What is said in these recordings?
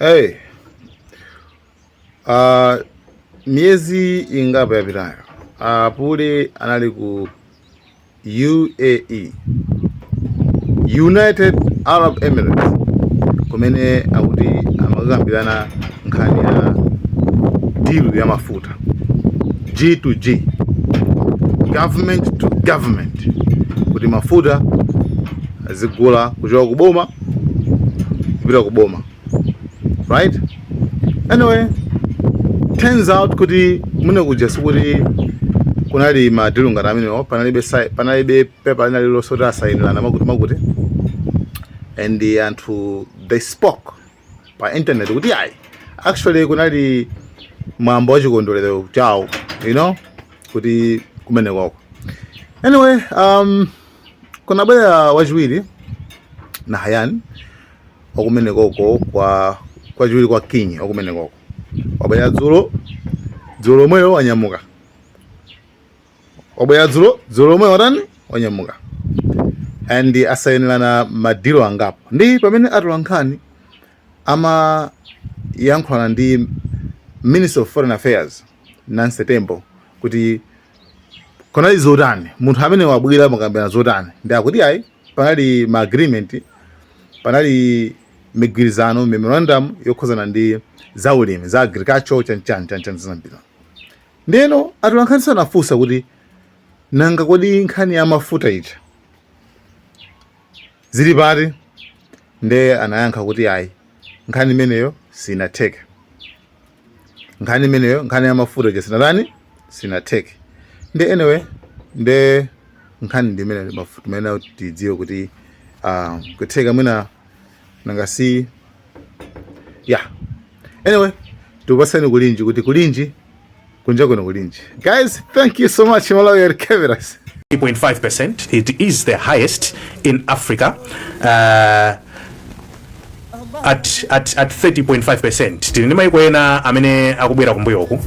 Hey, miyezi ingapo yapitayo apule anali ku UAE, United Arab Emirates, kumene akuti amakakambirana nkhani ya deal ya mafuta, G to G, government to government, kuti mafuta azigula kuchoka kuboma kupita kuboma, right? Anyway, turns out kuti mune kuja sikuti kunali ma deal ngati amenewo. Panalibe panalibe paper lina lililonse kuti asayinirana makuti makuti, and anthu, they spoke pa internet kuti ayi, actually kunali mwambo wa chikondwerero chawo kuti kumene koko. Anyway, kunabwera wachiwiri Nahyan wakumene koko kwa kwachiwiri kwa king wakumene koko, wabwera dzulo dzulo lomweyo wanyamuka. Wabwera dzulo dzulo lomweyo, watani? Wanyamuka, and asayinirana ma deal angapo. Ndi pamene atolankhani amayankhulana ndi Minister of Foreign Affairs Nancy Tembo kuti kunali zotani, munthu amene wabwera makambirana zotani, ndi akuti ayi, panali ma agreement, panali migwirizano, memorandum yokhuzana ndi zaulimi, za agriculture, chanchani chanchani zambiri. Ndeno atolankhani sanafunsa kuti nanga kodi nkhani ya mafuta ija zili pati? Nde anayankha kuti ayi, nkhani imeneyo sinatheke. Nkhani imeneyo, nkhani ya mafuta ija sinatani? Sinatheke. Nde anyway, nde nkhani ndi imene mafuta imene tidziwe kuti kutheka mwina nanga si. Yeah, anyway, tikupasani kulinji kuti kulinji kunja kuno kulinji. Guys, thank you so much. Malawi Cameras. 3.5%. It is the highest in Africa at 30.5%. Tili ndi maiko ena amene akubwera kumbuyoku.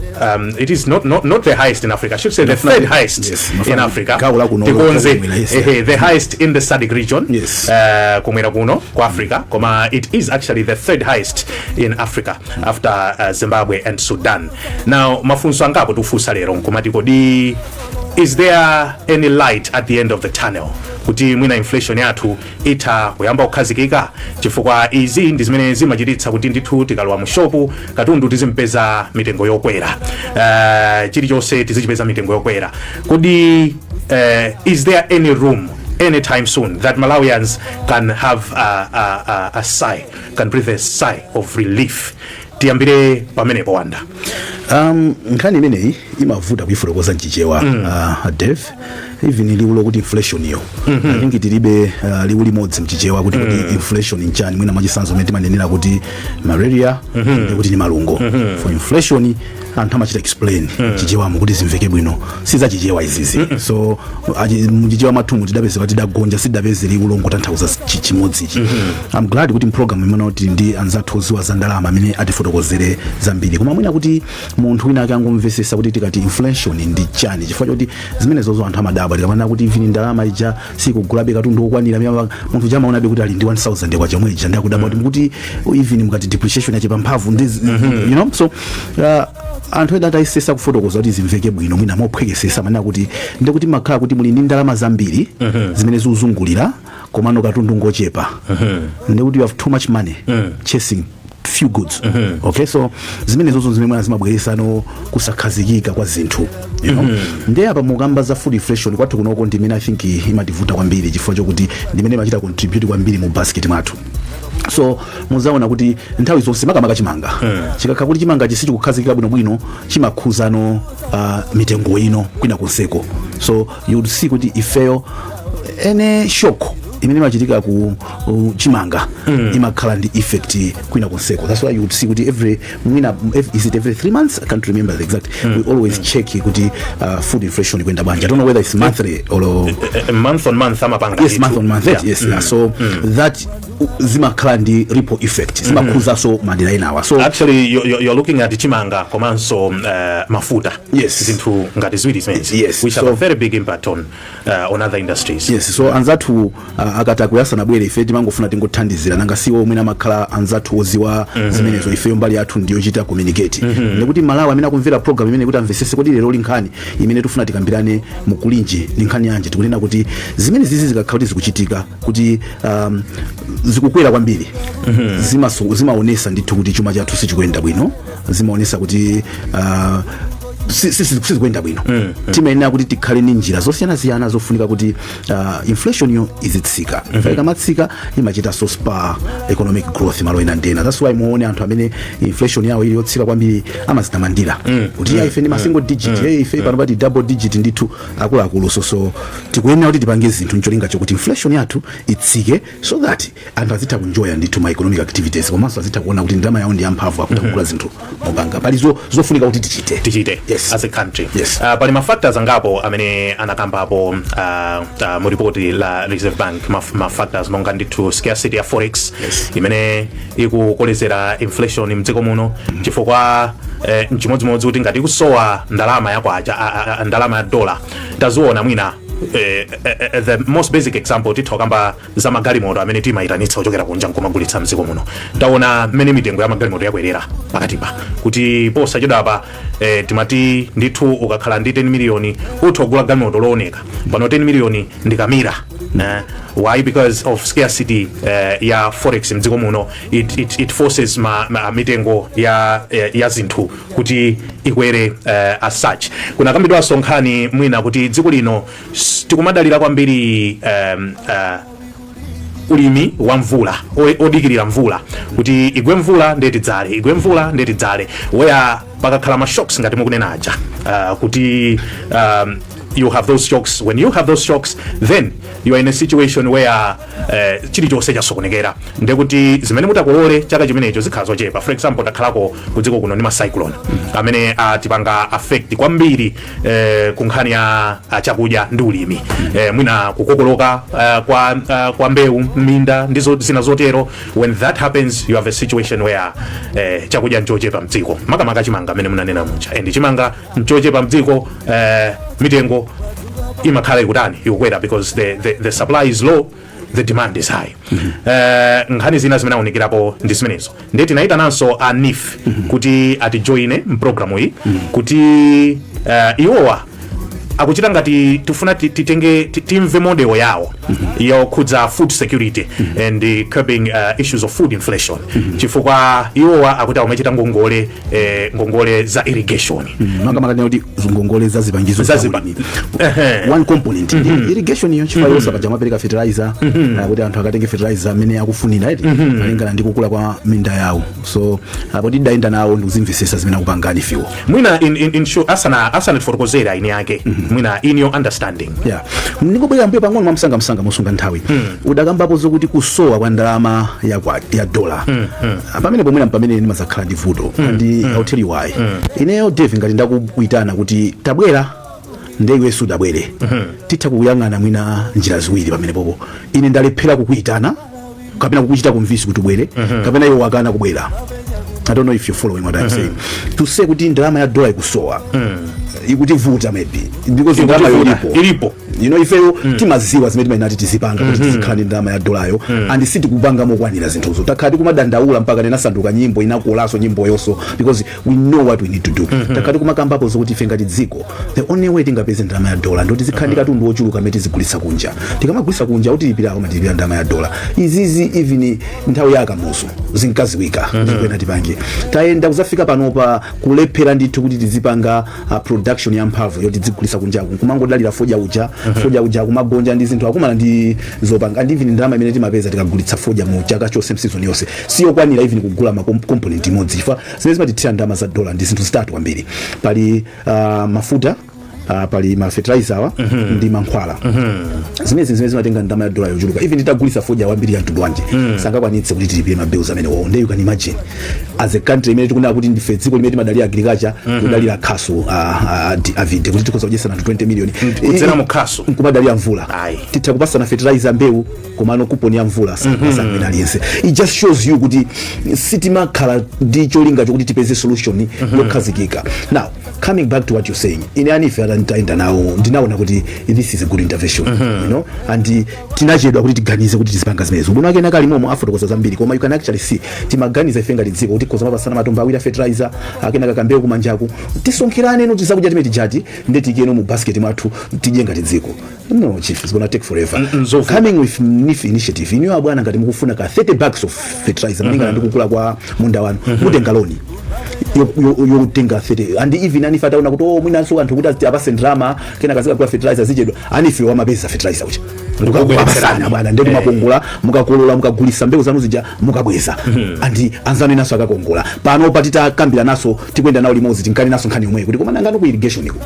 It is not the highest in Africa. I should say the third highest in Africa. Gawo la kuno Tikonze. Kumwera, yes. Ehe, the highest in the SADC region. Kumwera kuno kwa Africa. Koma it is actually the third highest in Africa after Zimbabwe and Sudan. Now, mafunso angapo tikufunsa lero nkumati kodi is there any light at the end of the tunnel kuti mwina inflation yathu itha kuyamba kukhazikika? Chifukwa izi ndi zimene zimachititsa kuti ndithu tikalowa mu shopu katundu tizimpeza mitengo yokwera, chilichonse tizichipeza mitengo yokwera. Kodi is there any room anytime soon that Malawians can have a sigh, can breathe a sigh of relief? Tiyambire pamenepo, Wanda. Nkhani imeneyi imavuta kuifotokoza mchichewa, Dev. Even liwu lokuti inflation iyo, I think tilibe liwu limodzi mchichewa kuti inflation nchani. Mwina mwachitsanzo imene timanenera kuti malaria, ndikuti ni malungo. For inflation anthu amachita explain chichewamo kuti zimveke bwino. Sizachichewa izizi. So muchichewa mwathumu tidapezeka tidagonja, sidapeze liwu longotanthauza chimodzichi. I'm glad kuti mpulogalamu imene kuti ndi anzathu oziwa za ndalama amene atifotokozere zambiri, koma mwina kuti munthu wina ake angomvesesa kuti tikati inflation ndi chani, chifukwa choti zimenezozo anthu amadabwa tikamanena kuti even ndalama ija sikugulabe katundu wokwanira. Munthu chamaonabe kuti ali ndi 1000 kwa chomwe ija, ndakudabwa kuti even mukati depreciation yachepa mphamvu ndi so anthu ena atayesesa kufotokoza kuti zimveke bwino, mwina mophwekesesa, manena kuti ndikuti makhala kuti muli ndi ndalama zambiri zimene zikuzungulira komano katundu ngochepa, ndikuti you have too much money chasing few goods. Okay, so zimene zozo zimene mwina zimabweresano kusakhazikika kwa zinthu. Ndiye apa mukamba za food inflation kwathu kunoko, ndimene I think imativuta kwambiri, chifukwa chokuti ndimene imachita contribute kwambiri mu basket mwathu. So muzaona kuti nthawi zonse, makamaka chimanga, chikakhala kuti chimanga chisichikukhazikika bwinobwino, chimakhuzano mitengo ino kwina kunseko. So you would see kuti ifeyo ene shock imene imachitika ku chimanga imakhala ndi effect kwina kunseko. That's why you would see kuti every mwina is it every 3 months? I can't remember the exact. We always check kuti food inflation ikwenda bwanji. I don't know whether it's monthly or Month on month amapanga. Yes, month on month. Yes. So that zimakhala ndi ripple effect, zimakhuzanso madera enawa. So Actually, you're looking at chimanga komanso mafuta. Zinthu ngati ziwiri zimenezi which have a very big impact on other industries. Yes, so anzathu Akatakwe asanabwere, ife timangofuna tingothandizira. Nanga siwo mwina amakhala anzathu oziwa zimenezo. Ifeyo mbali yathu ndiyochita communicate. Ndikuti Malawi amene akumvera program imene, kuti amvesese kuti lero nkhani imene tifuna tikambirane mukulinji ndi nkhani yanji. Tikunena kuti zimene zizi zikakhala kuti zikuchitika, kuti zikukwera kwambiri, zimaonesa ndithu kuti chuma chathu sichikuyenda bwino, zimaonesa kuti sizikuyenda bwino. Timayenera kuti tikhale ndi njira zosiyanasiyana zofunika kuti inflation yo izitsika. Ikamatsika, imachitanso spur economic growth malo ena ndena. That's why muone anthu amene inflation yawo ili yotsika kwambiri amazitamandira kuti ya, ife ndi ma single digit, hey, ife pano pati double digit ndithu, akuluakulu. So tikuyenera kuti tipange zinthu ncholinga chokuti inflation yathu itsike, so that anthu azitha kunjoya ndithu ma economic activities, komanso azitha kuona kuti ndalama yawo ndi yamphamvu, akutha kugula zinthu mopanga. Pali zofunika kuti tichite. Tichite Yes. as a country. Yes. Pali ma factors angapo amene anakambapo mu ripoti la Reserve Bank, ma factors monga ndithu scarcity ya forex imene ikukolezera inflation mdziko muno, chifukwa nchimodzimodzi kuti ngati ikusowa ndalama yakwacha, ndalama ya dollar. Taziona mwina the most basic example, titha kukamba za magalimoto amene timayitanitsa kuchokera kunja nkumagulitsa mdziko muno. Taona mmene mitengo ya magalimoto yakwerera pakatipa, kuti posachedwapa timati ndithu ukakhala ndi 10 miliyoni utha kugula galimoto looneka. Pano 10 miliyoni ndikamira. Why? Because of scarcity ya forex mdziko muno. It forces ma mitengo ya zinthu kuti ikwere. As such, kunakambidwanso nkhani mwina kuti dziko lino tikumadalira kwambiri ulimi wa mvula, odikirira mvula kuti igwe mvula ndiye tidzale, igwe mvula ndiye tidzale, where pakakhala ma shocks ngati mukunena aja, kuti you have those shocks. When you have those shocks, then you are in a situation where chilichonse chasokonekera, ndekuti zimene mutakolole chaka chimenecho zikhala zochepa. For example, takhalako kudziko kuno ndi ma cyclone amene atipanga affect kwambiri ku nkhani ya chakudya ndi ulimi, mwina kukokoloka kwa mbewu m'minda ndi zina zotero. When that happens, you have a situation where chakudya nchochepa mdziko, makamaka chimanga amene munanena muja. And chimanga nchochepa mdziko, mitengo imakhala ikutani? Ikukwera, because the supply is low, the demand is high. Nkhani zina zimene aonikirapo ndi zimenezo. Ndiye tinayitananso a NEEF kuti atijoine mpulogalamu iyi, kuti iwowa akuchita ngati tifuna titenge timve model yawo yokhudza food security and curbing issues of food inflation, chifukwa iwowa akuti akumachita ngongole za irrigation. Makamaka kuti ngongole za zipangizo Za za ulimi. One component ndi irrigation iyo, chifukwa yonse paja amapereka fertilizer, kuti anthu akatenge fertilizer amene akufunira iti malingana ndi kukula kwa minda yawo. So apo tidayenda nawo ndikuzimvesesa zimene akupangani fiwo. Mwina in short, asana tifotokozere aini yake, mwina in your understanding. Yeah, ndingobwera mbuyo pang'ono mwamsangamsanga mosunga nthawi. Udakambapo zokuti kusowa kwa ndalama ya dola. Pamene pomwena pamene ndimazakhala ndi vuto, and I'll tell you why. Ineyo Dave, ngati ndakuyitana kuti tabwera, ndiye iwe sudabwere, titha kuyang'ana mwina njira ziwiri pamene popo: ine ndalephera kukuyitana kapena kukuchita convince kuti ubwere, kapena iwe wakana kubwera. I don't know if you're following what I'm saying. To say kuti ndalama ya dola ikusowa, ikutivuta, maybe because ndalama Ikutivuta. ilipo. Ilipo. Ifeyo timaziwa zimene timayenera tizipanga kuti tizikhala ndi ndalama ya dolayo, and sitikupanga mokwanira zinthuzo. Takhala tikumadandaula mpaka inasanduka nyimbo, inakolanso nyimbo yonso, because we know what we need to do. Takhala tikumakambapo zokuti ife ngati dziko, the only way tingapeze ndalama ya dola ndoti zikhala ndi katundu wochuluka amene tizigulitsa kunja. Tikamagulitsa kunja, utilipirako matilipira ndalama ya dola. Izizi even nthawi ya Kamuzu zinkaziwika kuti kwena tipange. Tayenda kuzafika panopa, kulephera ndithu kuti tizipanga production ya mphamvu yoti tizigulitsa kunjaku, kumangodalira fodya uja. Fodya uja kumagonja ndi zinthu, akumana ndi zopanga, and even ndalama imene timapeza tikagulitsa fodya mu chaka chonse, mseason yonse, siyokwanira even kugula ma component imodzi, chifukwa zimene zimatithira ndalama za dola ndi zinthu zitatu kwambiri. Pali mafuta, pali ma fertilizer awa ndi mankhwala. Zimene zimatenga ndalama ya dola yochuluka. Even titagulitsa fodya wambiri ya mtundu wanji, sangakwanitse kuti tilipire ma bills amene wo. You can imagine, as a country imene tikunena kuti ndife dziko limene timadalira agriculture, kudalira khasu, avide kuti tikhoza kudyesana anthu 20 million Kudzera mu khasu. Nkumadalira mvula. Ayi. Titha kupasana fertilizer, mbewu, komano kuponi ya mvula sangwena aliyense. It just shows you kuti sitimakhala ndi cholinga chokuti tipeze solution yokhazikika. Now, coming back to what you're saying, ine a NEEF Nditayenda nawo, ndinaona kuti this is a good intervention and tinachedwa kuti tiganize kuti tizipanga zimenezo. Ubwino wake nakali momo afotokoza zambiri, koma you can actually see timaganiza ife ngati dziko kuti khoza mapasana matumba awiri a fertilizer, akenaka kambewu kumanjaku, tisonkherane no, tizakudya timene tijati nde tikeno mu basket mwathu, tidye ngati dziko. No, chief, it's gonna take forever. Nzovuta. Coming with NEEF initiative, inuyo abwana, ngati mukufuna ka 30 bags of fertilizer malingana ndi kukula kwa munda wanu, mutenga loni yokutenga 30, and even a NEEF ataona kuti, oh, mwinanso anthu kuti aziti apase ndrama, kena kazikagula fertilizer zichedwa, a NEEF wamapeza fertilizer ucha. Ndikubweretsera. Bwana, ndetu makongola, mukakolola, mukagulisa mbewu zanu zija, mukabweza, and anzanu inaso akakongola. Pano patitakambira naso, tikuyenda nawo limodzi, tinkali naso nkhani yomweyo kuti koma nangano ku irrigation iko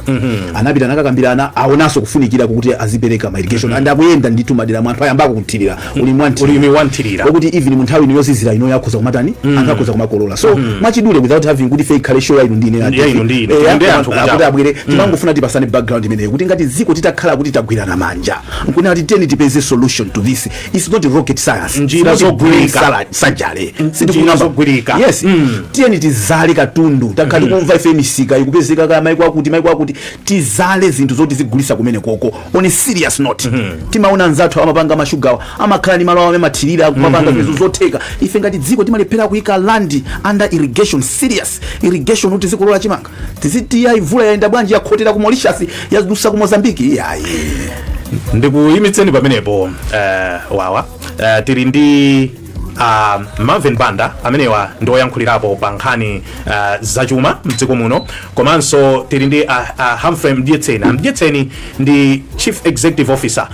anapita nakakambirana, aonaso kufunikira kuti azipereka ma irrigation, and akuyenda ndithu madera mwa anthu ayambako kuthirira ulimi wa nthirira. Ulimi wa nthirira. Okuti even mu nthawi ino yozizira ino yakhoza kumatani, anthu akhoza kumakolola. So mwachidule, without having kuti fe ikhale show ya inu ndine, Ya inu ndi ine. Ndi anthu kujapo. Akuti abwere, timangofuna tipasane background imeneyo kuti ngati dziko titakhala kuti tagwirana manja nkunena kuti teni tipeze solution to this. It's not rocket science. Njira It's not brain zogwirika. salad surgery. Njira zogwirika. Yes, tiyeni tizale katundu. Takhala tikumva ife misika ikupezeka ka maiko akuti, maiko akuti. Tizale zinthu zoti zigulisa kumene koko. On a serious note, timaona anzathu amapanga mashugawa, amakhala ndi malo awo amathirira, kumapanga zinthu zotheka. Ife ngati dziko timalephera kuyika land under irrigation, serious irrigation, kuti zikolola chimanga. Tizitiya imvula yayenda bwanji, yakhotera ku Mauritius, yadusa ku Mozambique? Iyayi. Ndikuyimitseni pamenepo. Wawa, tili ndi Marvin Banda, amenewa ndi oyankhulirapo pa nkhani zachuma mdziko muno, komanso tili ndi Humphrey Mdyetseni. Mdyetseni ndi chief executive officer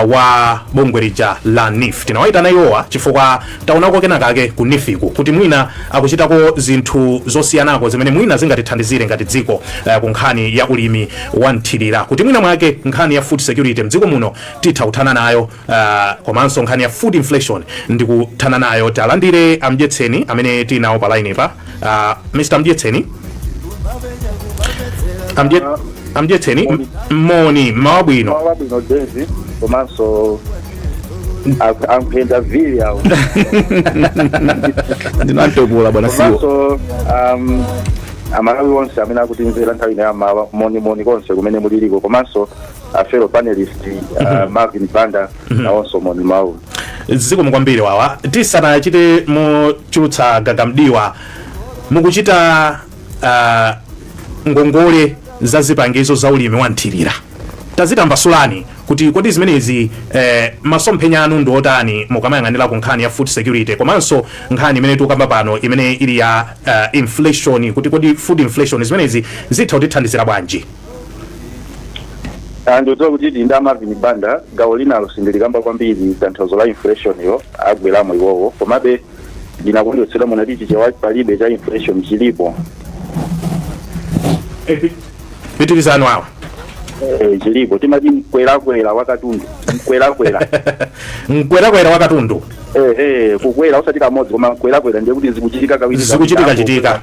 wa bungwe lija la NEEF. Tinawayitana iwowa chifukwa taonako kenakake ku NEEF-ku kuti mwina akuchitako zinthu zosiyanako zimene mwina zingatithandizire ngati dziko ku nkhani ya ulimi wa nthirira, kuti mwina mwake nkhani ya food security mdziko muno titha kuthana nayo, komanso nkhani ya food inflation ndi kuthana nayo. Talandire Amdyetseni amene tinawo pa line pa. Mr Mdyetseni, Amdyetseni, moni, mmawa bwino. Wabwino Denzi, komanso amphenda vili awo. Ndinantopola bwana, siwo. Komanso Amalawi onse amene akutimvera nthawi ino yamawa, moni moni konse kumene muliliko, komanso a fellow panelist Marvin Banda nawonso moni mawu. Zikomo kwambiri. Wawa, tisanachite mochulutsa gagamdiwa, mukuchita ngongole za zipangizo za ulimi wa nthirira. Tazitambasulani kuti kodi zimenezi, masomphenya anu ndi otani mukamayang'anira ku nkhani ya food security, komanso nkhani imene tikukamba pano imene ili ya inflation, kuti kodi food inflation zimenezi zitha kutithandizira bwanji? Ndikudziwa kuti ndi a Marvin Banda, gawo linalo sindilikamba kwambiri, tanthauzo la inflation yo agweramo iwowo, komabe ndinakondwetsera munati Chichewa palibe cha inflation, chilipo. Pitirizani wawa. Chilipo, timati mkwerakwera wa katundu, mkwerakwera. Mkwerakwera wa katundu. Kukwera usati kamodzi, koma mkwerakwera ndiye kuti zikuchitika kawiri. Zikuchitika chitika.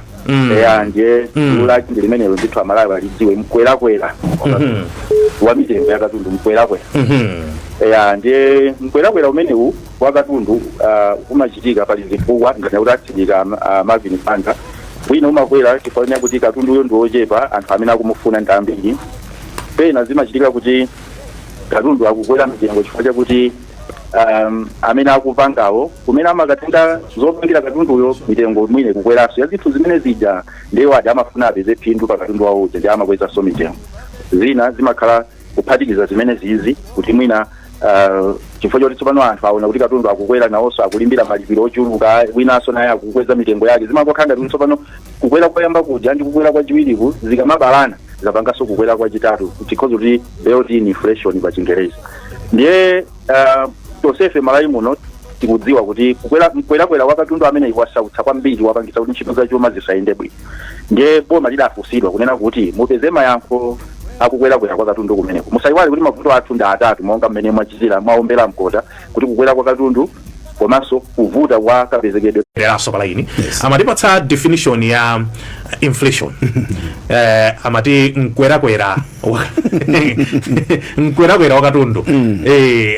Eya, ndiye lulaki ndi limenelo ndithu, Amalawi alidziwe, mkwerakwera wa mitengo ya katundu, mkwerakwera. Eya, ndiye mkwerakwera umenewu wa katundu umachitika pali zifukwa ngati kuti atsindika Marvin Banda. Wina umakwera chifukwa kuti katunduyo ndi wochepa, anthu amene akumufuna ndi ambiri. Pena zimachitika kuti katundu akukwera mitengo chifukwa chakuti amene akupangawo, kumene amakatenga zopangira katunduyo, mitengo mwine kukweranso ya zinthu zimene zija, ndiye adi amafuna apeze phindu pa katundu wawo uja, ndi amakwezanso mitengo. Zina zimakhala kuphatikiza zimene zizi, kuti mwina chifukwa choti tsopano anthu aona kuti katundu akukwera, nawonso akulimbira malipiro ochuluka, winanso naye akukweza mitengo yake. Zimangokhala ngati kuti tsopano kukwera koyamba kuja ndi kukwera kwachiwiriku zikamabalana, zapanganso kukwera kwachitatu, chikhoza kuti built-in inflation pa Chingerezi. Ndiye tonsefe Malawi muno tikudziwa kuti kukwera, mkwerakwera wa katundu amene wasautsa kwambiri, wapangitsa kuti ntchito zachuma zisayende bwino. Ndiye boma lidafunsidwa kunena kuti mupeze mayankho akukwerakwera kwa katundu kumeneko. Musayiwale kuti mavuto athu ndi atatu, monga mmene mwachitira mwaombera mkota, kuti kukwera kwa katundu, Komanso kuvuta kwa kapezekedwe. Leranso pa line. Yes. Amatipatsa definition ya inflation. Amati mkwerakwera wa katundu.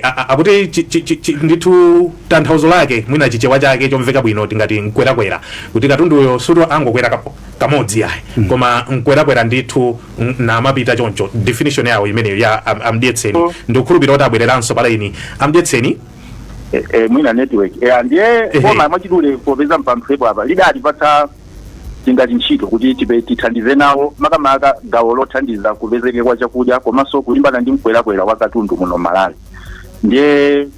Akuti ndithu tanthauzo lake, mwina Chichewa chake chomveka bwino tingati mkwerakwera, kuti katunduyo suti angokwera kamodzi ayi, koma mkwerakwera ndithu namapita choncho. Definition yawo imeneyo ya amdyetseni. Ndikukhulupirira kuti abwereranso pa line amdyetseni. Mwina network. Ndiye boma mwachidule, popeza mpamphepo apa, lidatipatsa tingati ntchito kuti tithandize nawo, makamaka gawo lothandiza kupezeke kwa chakudya komanso kulimbana ndi mkwerakwera wa katundu muno Malawi. Ndiye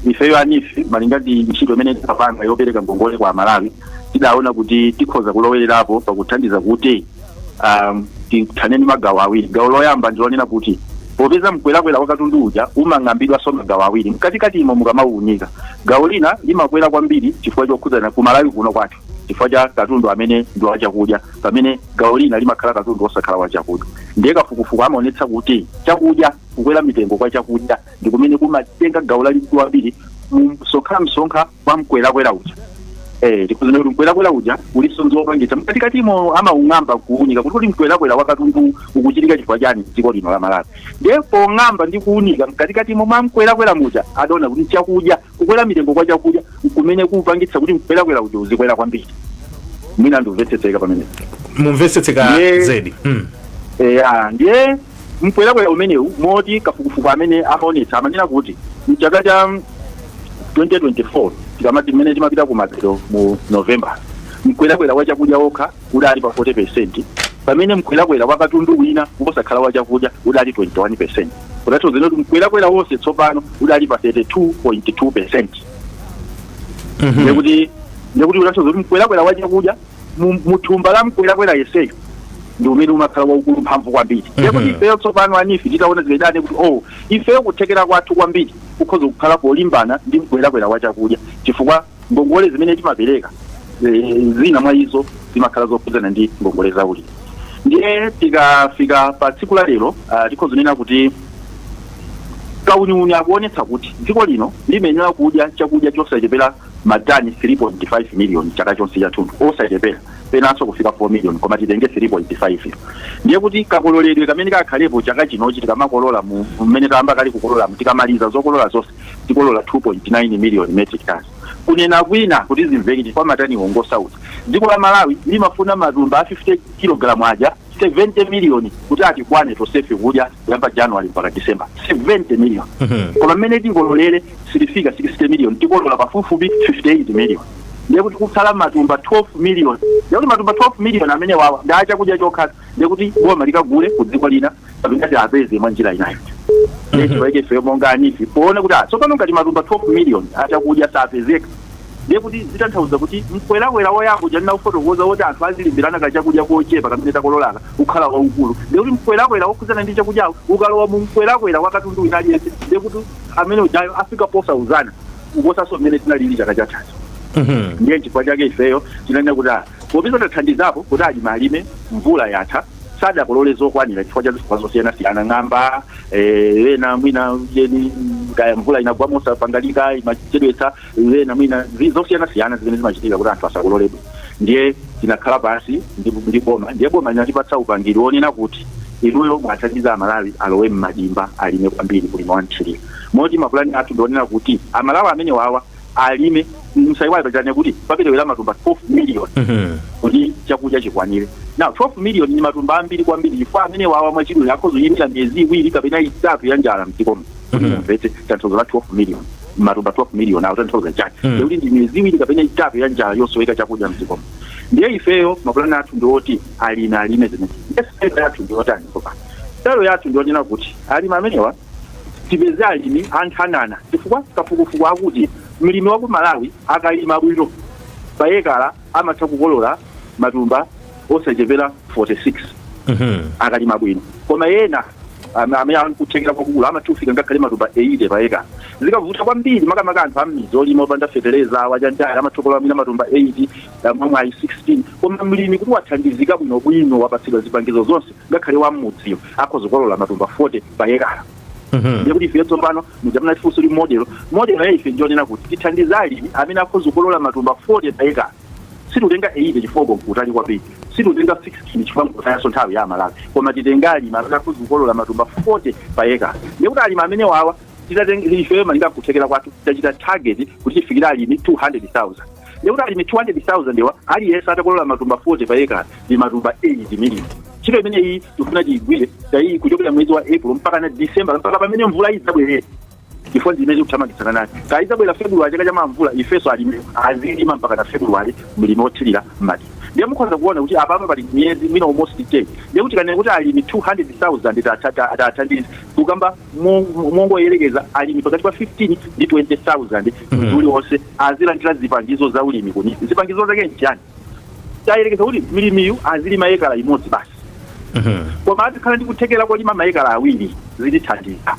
ifeyo a NEEF, malinga ndi ntchito imene tikapanga yopereka ngongole kwa Malawi, tidaona kuti tikhoza kulowererapo pakuthandiza kuti tithane ndi magawo awiri. Gawo loyamba ndilonena kuti popeza mkwerakwera wa katundu uja umang'ambidwanso magawo awiri mkatikatimo, mukamauunika, gawo lina limakwera kwambiri chifukwa chokhudzana ku Malawi kuno kwathu chifukwa cha katundu amene ndi wachakudya, pamene gawo lina limakhala katundu osakhala wachakudya. Ndiye kafukufuku amaonetsa kuti chakudya, kukwera mitengo kwa chakudya ndi kumene kumatenga gawo lalikulu kwambiri mu msonkha wa mkwerakwera uja. Tikuzina kuti mkwerakwera uja uliso nzopangitsa mkatikatimo, amaung'amba kuunika kuti mkwerakwera wa katundu ukuchitika chifukwa chani dziko lino la Malawi. Ndiye pong'amba ndi kuunika mkatikatimo mwa mkwerakwera muja, adaona kuti chakudya, kukwera mitengo kwa chakudya kumene kupangitsa kuti mkwerakwera uja uzikwera kwambiri. Mwina ndimvetsetseka pamene? Mumvetsetseka. Zedi. Eya, ndiye mkwerakwera umenewu, moti kafukufuku amene amaonetsa amanena kuti mchaka cha 2024, tikamati mmene timapita kumapeto mu November, mkwerakwera wa chakudya wokha udali pa 40%, pamene mkwerakwera wa katundu wina wosakhala wa chakudya udali 21%, kutanthauza kuti mkwerakwera wonse tsopano udali pa 32.2%. Ndekuti kutanthauza kuti mkwerakwera wa chakudya muthumba la mkwerakwera yeseyo ndi umene umakhala waukulu mphamvu kwambiri. Ndekuti ifeyo tsopano a NEEF titaona zimene kuti oh, ifeyo kuthekera kwathu kwambiri kukhoza kukhala polimbana ndi mkwerakwera wa chakudya, chifukwa ngongole zimene timapereka, zina mwa izo zimakhala zokhudzana ndi ngongole za ulimi. Ndiye tikafika pa tsiku la lero, tikhoza kunena kuti kauniuni akuonetsa kuti dziko lino limayenera kudya chakudya chosachepera matani 3.5 million chaka chonse chathunthu, osachepera, penanso kufika 4 million, koma titenge 3.5. Ndiye kuti kakololedwe kamene kakhalepo chaka chinochi, tikamakolola mmene tayamba kali kukolola, tikamaliza zokolola zonse, tikolola 2.9 million metric tons. Kunena kwina, kuti zimveke, chifukwa matani ongosautsa, dziko la Malawi limafuna matumba a 50 kilogram aja 70 million kuti atikwane tonsefe kudya kuyamba January mpaka December, 70 million. Koma mmene tikololere silifika 60 million, tikolola pafupifupi 58 million. Ndiye kuti kutsala matumba 12 million. Ndiye kuti matumba 12 million amene wawa ndi achakudya chokha. Ndiye kuti boma likagule ku dziko lina kapena apeze mwa njira inayo. Ndiye chifukwa ife monga a NEEF poona kuti tsopano ngati matumba 12 million achakudya sapezeka, ndiye kuti zitanthauza kuti mkwerakwera woyamba uja ndinaufotokoza woti anthu azilimbirana kachakudya kochepa kamene takololaka ukhala waukulu. Ndiye kuti mkwerakwera wokhudzana ndi chakudyawo ukalowa mu mkwerakwera wa katundu wina aliyense, ndiye kuti amene ujayo afika posauzana kuposanso mmene tinalili chaka chathacho. Ndiye chifukwa chake ifeyo tinanena kuti popeza tathandizapo kuti alimi alime, mvula yatha, sadakolole zokwanira chifukwa cha zifukwa zosiyanasiyana, ng'amba, ena mwina yeni kaya mvula inagwa mosapangalika imachedwetsa, ena mwina zosiyanasiyana zimene zimachitika kuti anthu asakololedwe. Ndiye tinakhala pansi ndi boma. Ndiye boma linatipatsa upangiri wonena kuti inuyo mwathandiza Amalawi alowe mmadimba, alime kwambiri kulima wanthirira, moti mapulani athu ndionena kuti Amalawi amene wawa alime. Msaiwale pachane kuti paperewera matumba 12 million kuti chakudya chikwanire. Now 12 million ni matumba ambiri kwambiri, chifukwa amene wawa mwachidule akhozoyimira miyezi 2 kapena 3 ya njala mdzikomo. Kuti mumvetse tanthauzo la 12 million, matumba 12 million awo tanthauza chani, ndikuti ndi miyezi 2 kapena 3 ya njala yosoweka chakudya mdzikomo. Ndiye ifeyo mapulani athu ndioti alime, alime zimene. Ndiye style yathu ndiyotani tsopano? Style yathu ndionena kuti alimi amenewa tipeze alimi anthanana, chifukwa kafukufuku akuti mlimi wa ku Malawi akalima bwino payekala amatha kukolola matumba osachepera 46 akalima bwino, koma ena amene akuthekera kwakukulu amatha kufika ngakhale matumba 80 payekala zikavuta kwambiri, makamaka anthu ammizi olima opanda fetereza wachanjaya amatha kukolola mwina matumba 8, mwamwayi 16. Koma mlimi kuti wathandizika bwinobwino, wapatsidwa zipangizo zonse, ngakhale wammudziyo akhoza kukolola matumba 40 payekala. Ndiye kuti ife tsopano mujamuna tifunso li model ya ife ndionena kuti tithandize alimi amene akhoza kukolola matumba 40 pa acre. Situtenga 80 chifukwa kutali kwambiri, situtenga 16 chifukwa nkutayanso nthawi ya Amalawi, koma titenga alimi amene akhoza kukolola matumba 40 pa acre. Ndiye kuti alimi amene wawa titatenga, ifeyo malinga kuthekera kwathu tachita target kuti tifikire alimi 200,000. Ndiye kuti alimi 200,000 wa aliyense atakolola matumba 40 pa acre ndi matumba 8 million. Ntchito imene iyi tikufuna tiyigwire tayi kuchokera mwezi wa April mpaka na December, mpaka pamene mvula idzabwerere, chifukwa ndimene tikuthamangitsana nayo. Kaidzabwera February, chaka cha mamvula, ifenso alimi azilima mpaka na February mlimi wothirira m'madimba. Ndiye mukhoza kuona kuti apapa pali miyezi mwina almost 10. Ndiye kuti kanene kuti alimi 200,000 tathandiza, kukamba mongoyerekeza alimi pakati pa 15 ndi 20,000 mwezi uliwonse azilandira zipangizo za ulimi. Kuni zipangizo zake nchani? Tayerekeza kuti mlimiyu azilima ekala imodzi basi, koma azikhala ndi kuthekera kolima maekala awiri, zitithandiza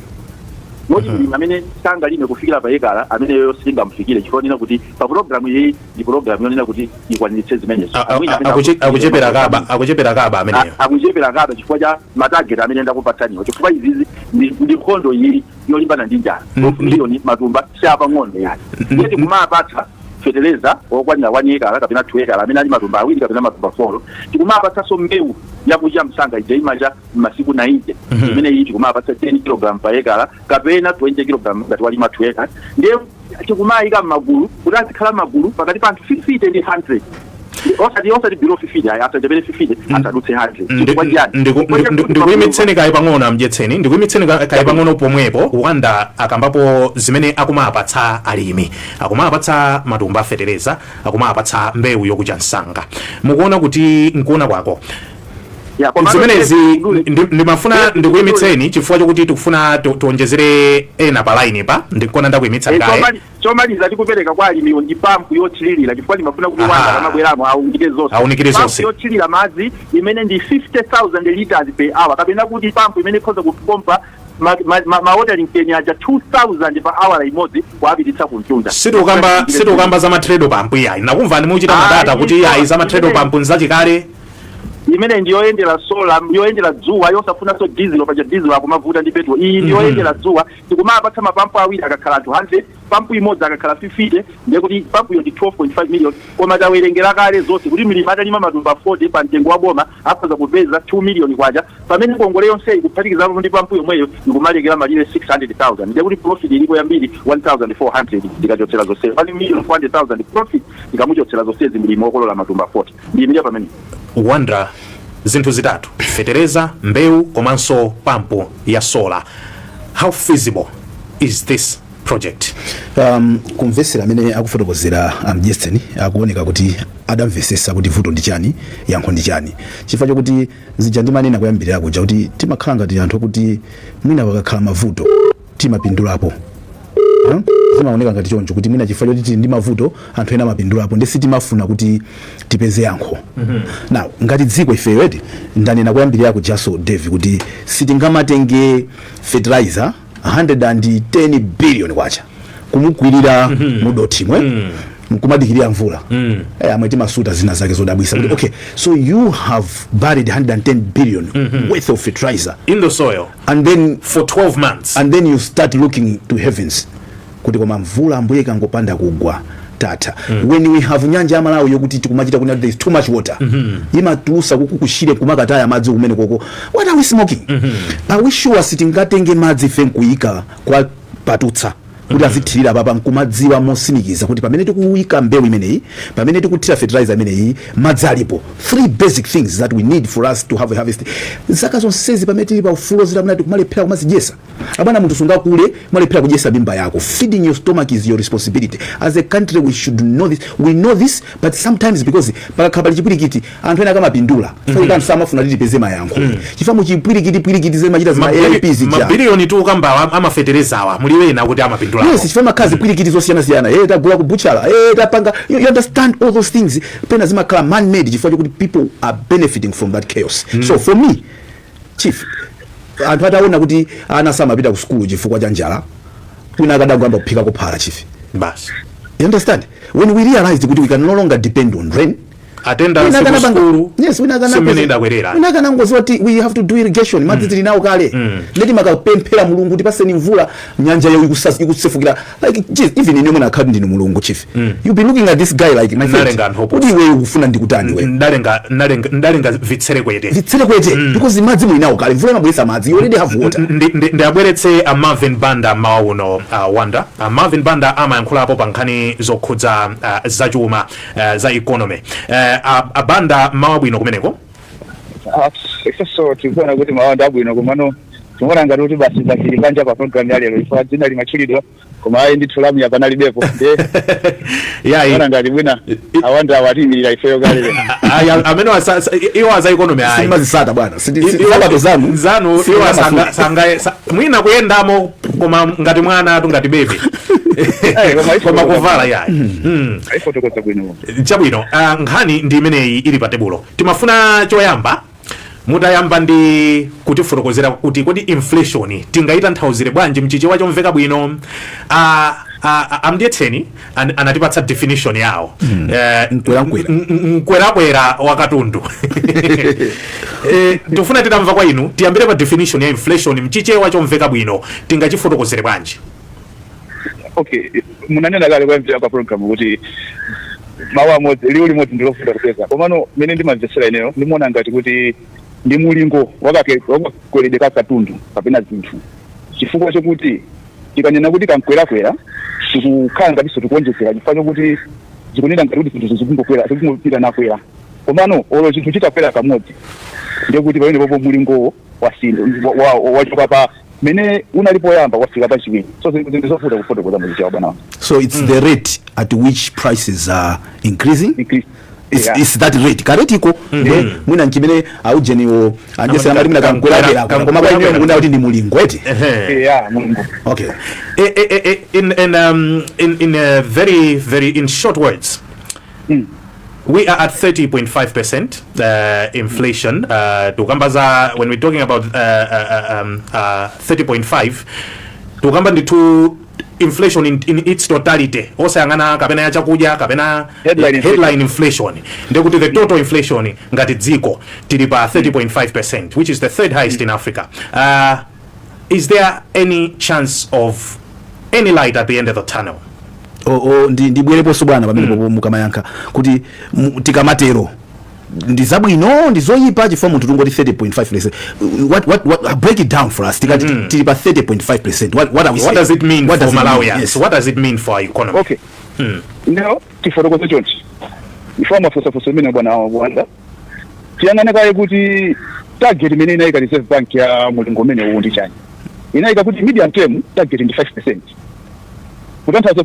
moti mlimi amene sangalime kufikira pa ekala ameneyo sitingamufikire, chifukwa nena kuti pa program iyi ndi program yonena kuti ikwaniritse zimenezo. Amwina amene Akuchepera kaba, akuchepera kaba ameneyo. Akuchepera kaba chifukwa cha ma target amene ndakupatsaniwo, chifukwa izizi ndi nkhondo iyi yolimbana ndi njala. Miliyoni matumba siapang'ono yani. Ndiye tikumapatsa feteleza okwanira 1 ekala kapena 2 ekala amene ali matumba awiri kapena matumba 4. Tikumapatsanso mbewu yakucha msanga ija imacha m'masiku 90 imene iyi tikumapatsa 10 kg pa ekala kapena 20 kg ngati walima 2 acre. Ndiye tikumayika m'magulu kuti azikhala m'magulu pakati pa anthu 50 ndi 100, osati below 50 ayi, asachepere 50, asadutse 100. Chifukwa chiyani? Ndikuyimitseni kaye pang'ono, amdyetseni, ndikuyimitseni kaye pang'ono pomwepo. Wanda akambapo zimene akumapatsa alimi: akumapatsa matumba afetereza, akumapatsa mbewu yokucha msanga. Mukuona kuti nkuona kwako Ya, komano zimenezi ndimafuna ndikuyimitseni chifukwa chokuti tikufuna tionjezere ena pa line pa, ndikuona ndakuyimitsa kaye. Chomaliza tikupereka kwa alimiwo ndi pampu yothirira, chifukwa ndimafuna kuti wanda akamabweramo aunikire zonse. Aunikire Pampu zonse. yothirira madzi imene ndi 50,000 liters per hour, kapena kuti pampu imene ikhoza kupompa ma watering can aja 2000 pa hour imodzi kuapititsa kumtunda. Sitikukamba za ma treadle pump iyayi? Nakumvani muchita madata kuti iyayi, za ma treadle pump nzachikale. Imene ndiyoyendera solar, yoyendera dzuwa, yosafunanso diesel. Paja diesel akumavuta ndi petrol. Iyi ndiyoyendera dzuwa. Tikumapatsa mapampu awiri akakhala anthu 100, pampu imodzi akakhala 50. Ndiye kuti pampuyo ndi 12.5 million, koma tawerengera kale zonse kuti mlimi atalima matumba 40 pa mtengo wa boma akhoza kupeza 2 million kwacha, pamene ngongole yonseyi kuphatikizapo ndi pampu yomweyo ikumalekera malire 600,000. Ndiye kuti profit ilipo yambiri 1400 ndikachotsera zonse, 1 million 400,000 profit ndikamuchotsera zonsezi mlimi wokolola matumba 40. Ndiyimire pamene. Wanda, zinthu zitatu: fetereza, mbewu komanso pampu ya solar. How feasible is this project? Kumvesera amene akufotokozera Justin, akuoneka kuti adamvesesa kuti vuto ndi chani, yankho ndi chani, chifukwa chokuti zija ndimanena kuyambirira kuja kuti timakhala ngati anthu kuti mwina pakakhala mavuto timapindulapo. Huh? Zimaoneka ngati choncho kuti mwina chifukwa choti tili ndi mavuto anthu ena amapindulapo, ndi sitimafuna kuti tipeze yankho. Now ngati dziko ifeyo eti, ndanena kuyambirira kujaso Dave kuti sitingamatenge fertilizer 110 billion kwacha kumukwirira mu dothimwe nkumadikirira mvula. Amwe timasuta zina zake zodabwisa kuti okay, so you have buried 110 billion worth of fertilizer in the soil and then for 12 months and then you start looking to heavens kuti koma mvula ambuye ikangopanda kugwa tatha. When we have nyanja ya Malawi yokuti tikumachita kuti there is too much water, imatulusa kukukushire kumakataya madzi kumene koko. What are we smoking? Are we sure sitingatenge madzi ife nkuyika kwa patutsa kuti azithirira papa, nkumadziwa mosimikiza kuti pamene tikuyika mbewu imeneyi, pamene tikuthira fertilizer imeneyi, madzi alipo? Three basic things that we need for us to have a harvest. Zaka zonsezi pamene tili pa ufulu zitamuna tikumalephera kumazidyesa. Abwana, munthu sungakule malephera kudyesa mimba yako. Feeding your stomach is your responsibility. As a country we should know this. We know this, but sometimes because pakakhala pali chipwirikiti anthu ena akamapindula. Anthu samafuna kuti tipeze mayankho chifukwa muchipwirikiti pwirikiti zimachita zima AIP zija. Mabiliyoni tukambawa amafeterezawa, muli wena kuti amapindulapo. Yes, chifukwa makhala zipwirikiti zosiyanasiyana. Tagula ku butchala, tapanga, you understand all those things pena zimakhala man made chifukwa chokuti people are benefiting from that chaos. So for me, chief, anthu ataona kuti ana samapita ku sukulu chifukwa cha njala, kwina akadagwamba kuphika kuphala, chief. Basi. You understand? When we realized kuti we can no longer depend on rain, Attendance Wina ku akanapanga- sukulu yes, wina simene idakwerera. wina akanangoziwa kuti we have to do irrigation, madzi tili nawo kale, ndeti makapemphera Mulungu, tipaseni mvula, nyanja yo ikusefukira. Like, jeez, even ine mwina akhati ndinu Mulungu, chief, you be looking at this guy like, my friend, Ndalenga anthu opusa. kuti iwe ukufuna ndikutani we? Ndalenga vitserekwete. Vitserekwete, because madzi muli nawo kale, mvula imabweretsa madzi, you already have water. Ndiabweretse a Marvin Banda mawa uno, Wanda. A Marvin Banda amayankhulapo pa nkhani zokhudza zachuma, za economy. A Banda, mawa bwino kumeneko? Ifeso tikuona kuti mawanda abwino, komano tikuona ngati kuti basi pasili panja pa program ya lero, ifo dzina limatchulidwa koma ayi ndithu lamya panalibepo, nde yayi tikuona ngati bwina awanda awatimirira ifeyo kale lero. Ayi, amene iwo aza economy ayi. Simazisata bwana. Sabato zanu zanu iwo Simasula. sanga mwina kuyendamo koma ngati mwana atu, ngati baby. Eh, koma koma kuvala yayi. Ayifotokoza bwino. Chabwino, nkhani ndi imeneyi ili pa tebulo. Timafuna choyamba mutayamba ndi kutifotokozera kuti kodi inflation tingayitanthauzire bwanji mchichewa chomveka bwino? Amdyetseni anatipatsa definition yawo. Mkwerakwera. Mkwerakwera wa katundu. Tifuna titamva kwa inu, tiyambire pa definition ya inflation mchichewa chomveka bwino, tingachifotokozere bwanji? Okay, munanena kale kuyambira pa program kuti mawu amodzi, liwu limodzi ndilovuta kupeza, komano mene ndimamvetsera ineyo ndimaona ngati kuti ndi mulingo wakakweredwe ka katundu kapena zinthu, chifukwa chokuti tikanena kuti kamkwerakwera tikukhala ngatinso tikuonjezera, chifukwa chokuti zikunena ngati kuti zinthu zikungokwera, zikungopita nakwera. Komano olo chinthu chitakwera kamodzi, ndiye kuti pamene popo mulingowo wasintha, wachoka pa mene unali poyamba wafika pachiwiri. So zinthu zovuta kufotokoza muchichewa, bwana wanga. So it's the rate at which prices are increasing. Increase. It's, Yeah. it's that rate, ka rate iko nde mwina nchimene aujeniwo anjesera ngati mwina kamkwerakwera, koma kwa inuyo mukunda kuti ndi mulingo eti? Ehe. Yeah, mulingo. Okay. In a very very in short words, we are at 30.5% inflation. Tukamba za, when we're talking about 30.5, tukamba ndithu inflation in its totality, osayang'ana kapena ya chakudya kapena Headline inflation. Headline inflation, ndekuti the total inflation ngati dziko tili pa 30.5%, which is the third highest in Africa. Is there any chance of any light at the end of the tunnel? O ndibwereponso bwana pamene popo mukamayankha kuti tikamatero ndi zabwino, ndi zoyipa? Chifukwa munthu tungoti 30.5%, what, break it down for us. Tikati tili pa 30.5%, what are we What saying? Does it mean What for does it mean? Malawians? Yes. What does it mean for our economy? Okay, ndero tifotokoze chonchi ifo mafusafusa imene bwana Wanda, tiyang'ane kaye kuti target imene inayika Reserve Bank ya mulingo umene uwu ndi chani. Inayika kuti medium term target ndi 5%, kutanthauza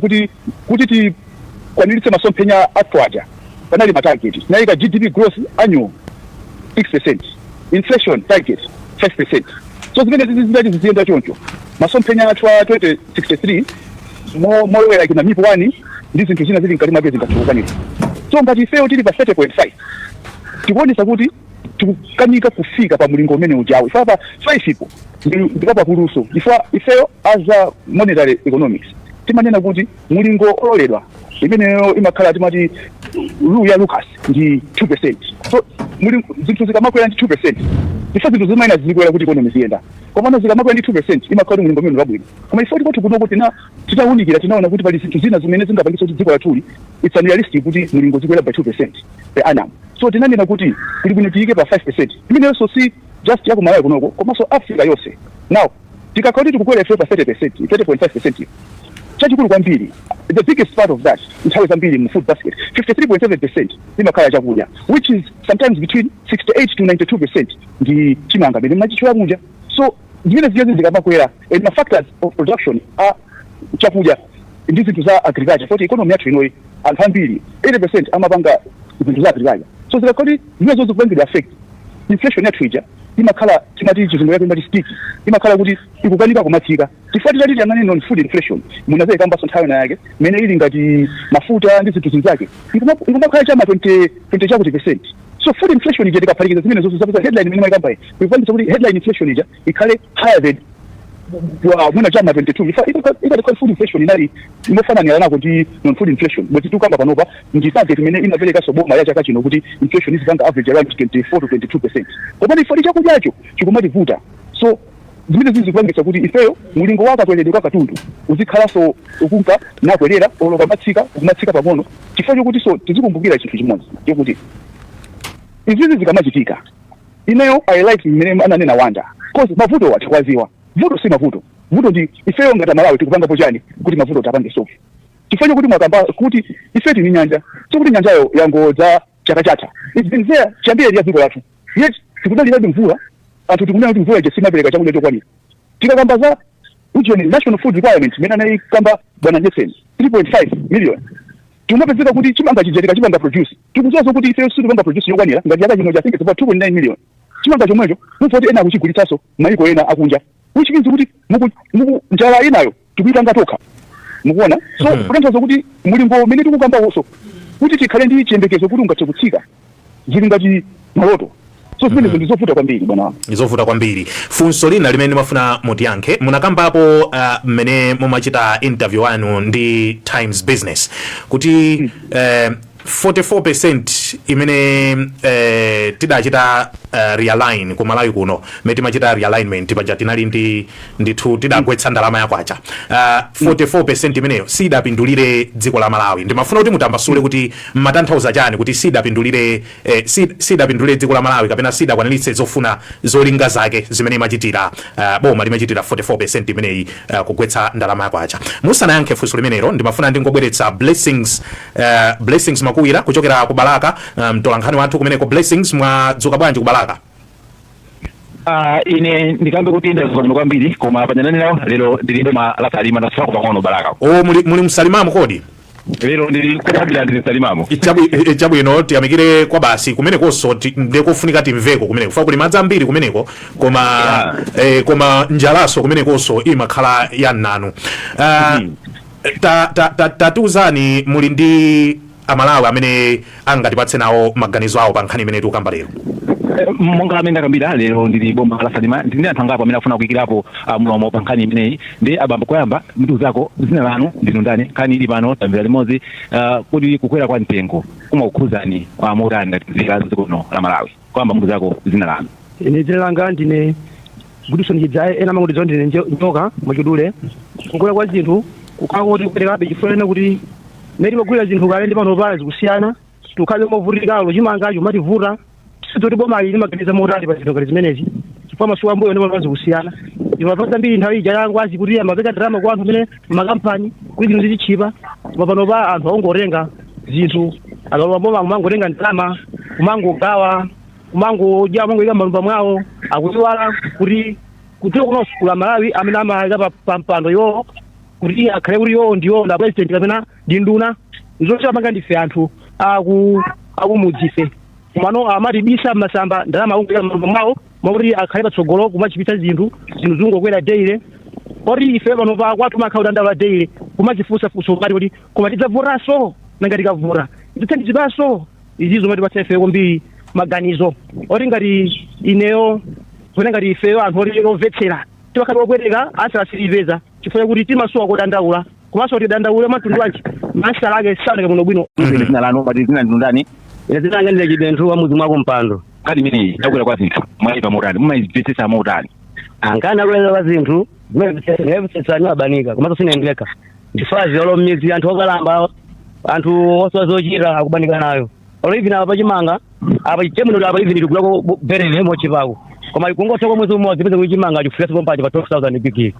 kuti tikwaniritse masomphenya athu aja panali ma target inayika: GDP growth annual 6%, inflation target 5%. So zimene zizi zidati ziziyenda choncho, masomphenya athu a 2063 molowera kina MIP 1 ndi zinthu zina zili mkati mwake zingathe. So ngati ifeyo tili pa 30.5, tikuonesa kuti tikukanika kufika pa mulingo umene ujawo. Ife pa 5 ipo ndikapakuluso ifo. Ifeyo as a monetary economics timanena kuti mulingo ololedwa imeneyo imakhala timati rule ya Lucas ndi 2%. So mulingo zinthu zikamakwera ndi 2%, ife zinthu zimayina zizikwera kuti economy ziyenda, komano zikamakwera ndi 2% imakhala kuti mulingo umene wabwino. Koma ife tikoti kuno kuti na titawunikira tinaona kuti pali zinthu zina zimene zingapangitse kuti dziko lathuli it's unrealistic kuti mulingo zikwera by 2% per annum. So tinanena kuti kuli bwino tiyike pa 5%. Imeneyonso si just ya kumalawi kunoko komanso Africa yonse. Now tikakhala kuti tikukwera ife pa 30%, 30.5%, chachikulu kwambiri, the biggest part of that, nthawi zambiri mu food basket 53.7% imakhala chakudya, which is sometimes between 68 to 92% ndi chimanga mene machichula muja. So zimene zijazi zikamakwera and ma factors of production a chakudya ndi zinthu za agriculture, foti economy yathu inoyi anthu ambiri 80% amapanga zinthu za agriculture. So zikakhala kuti zimene zikupangidwa affect, inflation yathu ija imakhala, timati chizungu yake imati sticky, imakhala kuti ikukanika kumatsika, chifukwa titati tiyang'ane non food inflation, munazayikambaso nthawi na yake mene ili ngati mafuta ndi zinthu zinzake, ikumakhala chama 20 20 chakuti percent. So food inflation ija tikaphatikiza zimene zonse zapeza headline imene mayikambayi, ikupangitsa kuti headline inflation ija ikhale higher than Mwina chama 22 ifa ikati food inflation inali imofananira nako ndi non food inflation, bwezi tikukamba panopa ndi target imene inapereka boma ya chaka chino kuti inflation izipanga average around 24 to 22%. Koma ifo chakudyacho chikumativuta, so zimene zizikupangitsa kuti ifeyo mulingo wa kakweredwe ka katundu uzikhalanso ukunka nakwerera, olo kamatsika ukumatsika pang'ono, chifukwa chokuti, so tizikumbukira chinthu chimodzi chokuti izizi zikamachitika, ineyo I like mmene ananena Wanda, 'cause mavuto tikwaziwa. Vuto si mavuto, vuto ndi ifeyo ngati Malawi tikupangapo chani kuti mavuto tapange solve? Chifukwa chokuti mwakamba kuti ife tini nyanja, sikuti nyanjayo yangodza chaka chatha. It's been there chiyambire ya dziko lathu, yet tikudalirabe mvula. Anthu tikunena kuti mvula ija simapereka chakudya chokwanira. Tikakamba za ujeni, national food requirement imene anayikamba bwana Jackson, 3.5 million, timapezeka kuti chimanga chija tikachipanga produce, tikudziwa kuti ife sitipanga produce yokwanira. Ngati chaka chino, I think it's about 2.9 million chimanga chomwecho, mufoti ena akuchigulitsanso maiko ena akunja, which means kuti muku njala inayo tikuyipanga tokha, mukuona? So kutanthauza kuti mulingo umene tikukambawoso kuti tikhale ndi chiyembekezo kuti ungathe kutsika, zili ngati maloto. So zimenezo ndizovuta kwambiri, bwana wanga. Zovuta kwambiri. Funso lina limene ndimafuna mutiyankhe, munakambapo mmene mumachita interview anu ndi Times Business kuti 44% imene tidachita realign ku Malawi kuno, mmene timachita realignment paja, tinali ndi ndithu tidagwetsa ndalama yakwacha, 44% imeneyo sidapindulire dziko la Malawi. Ndimafuna kuti mutambasule kuti mmatanthauza chani kuti sidapindulire sidapindulire dziko la Malawi kapena sidakwaniritse zofuna, zolinga zake zimene imachitira, boma limachitira 44% imeneyi, kugwetsa ndalama yakwacha. Musanayankhe funso limenelo, ndimafuna ndingobweretsa Blessings Makuwira kuchokera ku Balaka, mtolankhani wathu kumeneko. Blessings, mwadzuka bwanji ku Balaka? Ine ndikambe kuti ndadzuka bwino kwambiri, koma panyananirawo lero ndili boma la Salima, ndaswako pang'ono Balaka. O, muli msalimamo kodi? Lero ndili kuyambira, ndili msalimamo. Chabwino, tiyamikire kwa basi. Kumenekonso ndikofunika timveko kumeneko, fa kuli madzi ambiri kumeneko, koma koma njalaso kumenekonso imakhala ya nanu. Tatiuzani, muli ndi Amalawi amene angatipatse nawo maganizo awo pa nkhani imene tikukamba lero? Monga amene ndakambira, lero ndili boma la Salima, ndili ndi anthu angapo amene afuna kuyikirapo mlomo pa nkhani imeneyi. Ndi abambo, koyamba mtiuzako dzina lanu, ndinu ndani? Nkhani ili pano tamvera limodzi, kuti kukwera kwa mtengo kumakukhuzani motani ngati nzika za dziko lino la Malawi? Koyamba mtiuzako dzina lanu. Ine dzina langa ndine Goodson Chidzaye, ena amangodziwa ndine Nyoka mwachidule. Kukwera kwa zinthu kukhala kuti kuperekabe, chifukwa kuti mmene timagulira zinthu kale ndi pano zikusiyana. Tikhale movutikalo, chimangacho mativuta. Sizoti boma ili limaganiza motani pa zinthu ngati zimenezi, chifukwa masiku ambuyo ndi pano zikusiyana. Timapeza mbiri nthawi ija yangwazi kuti amapeka ndalama kwa anthu amene makampani kuti zinthu zizitchipa, koma pano pa anthu akungotenga zinthu, akalowa boma kumangotenga ndalama, kumangogawa, kumangodya, kumangoyika m'malumba mwawo. Akuiwala kuti kudziko kunonso kula Malawi amene amayika pa mpando iwowo kuti akhale kuti iwowo ndiwo na president kapena ndi nduna. Zonse amanga ndife anthu akumudzife, komano amatibisa masamba ndalama, akungoyika m'malumba mwawo mwakuti akhale patsogolo kumachipitsa zinthu. Zinthu zingokwera daily, oti ife pano pa kwathu makhala kudandaula daily, kumazifunsafunsa ngati kuti koma tidzavotanso? Nanga tikavota tidzathandizidwanso? Izi zomwe tipatsa ife kwambiri maganizo oti ngati ineyo pone ngati ifeyo anthu oti omvetsera timakhala opweteka, ansala sitipeza chifukwa chakuti timasowa kodandaula, komanso tidandaule matundu wanji, masala ake saoneka bwino bwino. Dzina lanu, pati dzina ndinu ndani? Ine dzina langa ndine Chibenthu wa mudzi mwako Mpando. Nkhani imeneyi yakwera kwa zinthu mwayipa motani? Mumayimvetsetsa motani? Ankani akulera kwa zinthu zimene abanika, komanso sinendeka ndifazi olo mmidzi, anthu okalamba, anthu osowa zochita akubanika nayo. Olo even apa pachimanga apa chemwino apa, even tikugulako berere mochipako, koma kungotha kwa mwezi umodzi peze kuti chimanga chikufika pompacho pa 12,000 bigiri.